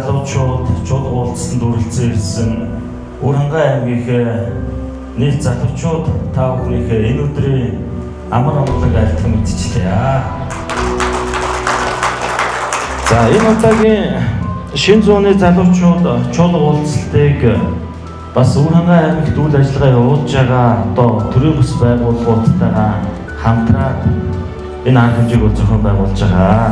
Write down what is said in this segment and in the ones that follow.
залуучууд чуулга уулзсанд үргэлжлэн ирсэн Үр хангай аймгийнхээ нийт залуучууд та бүхнийхээ энэ өдрийн амар амгалан айлтган мэдчихлээ. За энэ удаагийн шинэ зууны залуучууд чуулга уулзалтыг бас Үр хангай аймагт үйл ажиллагаа явуулж байгаа одоо төрийн бас байгууллагуудтайгаа хамтраад энэ арга хэмжээг бол зохион байгуулж байгаа.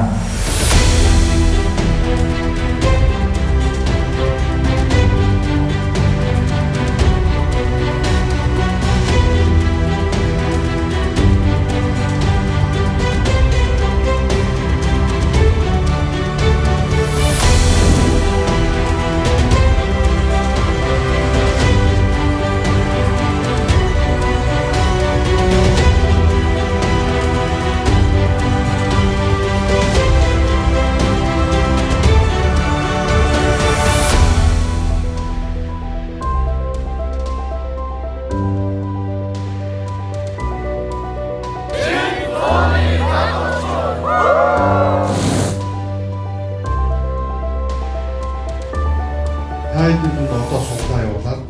Та хэдэн одоо судалгаа явуулаад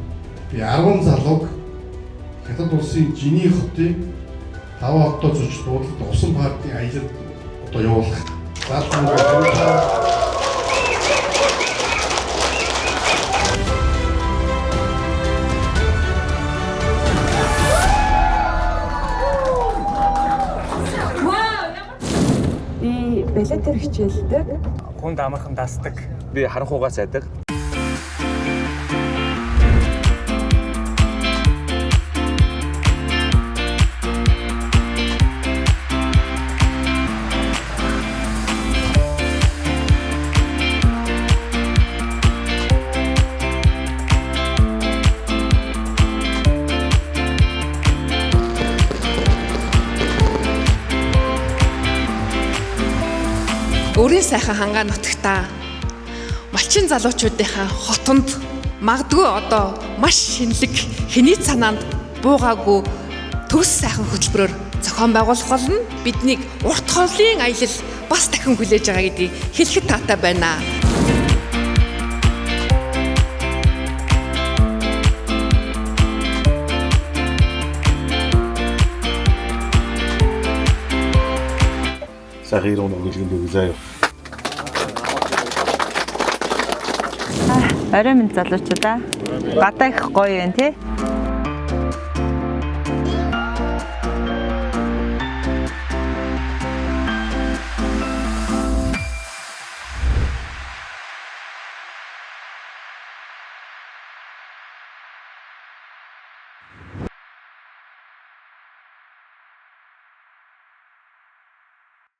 би 10 залууг Хятад улсын Жиний хотын 5 хотод зурж дуудлага усан партийн аялал одоо явуулах. Залуу хариуцлага. Би балетээр хичээлдэг. Хүнд амархан дасдаг. Би харанхуугаас айдаг. Өөрийн сайхан хангаа нутагтаа малчин залуучуудынхаа хотонд магадгүй одоо маш шинэлэг хэний цанаанд буугаагүй төгс сайхан хөтөлбөрөөр зохион байгуулах болно. Биднийг урт хоолын аялал бас дахин хүлээж байгаа гэдгийг хэлэхэд таатай байна. Сайхан 90 оног гэлгэнд өглөө. Орой минь залуучуудаа. Гадаа их гоё юм тий.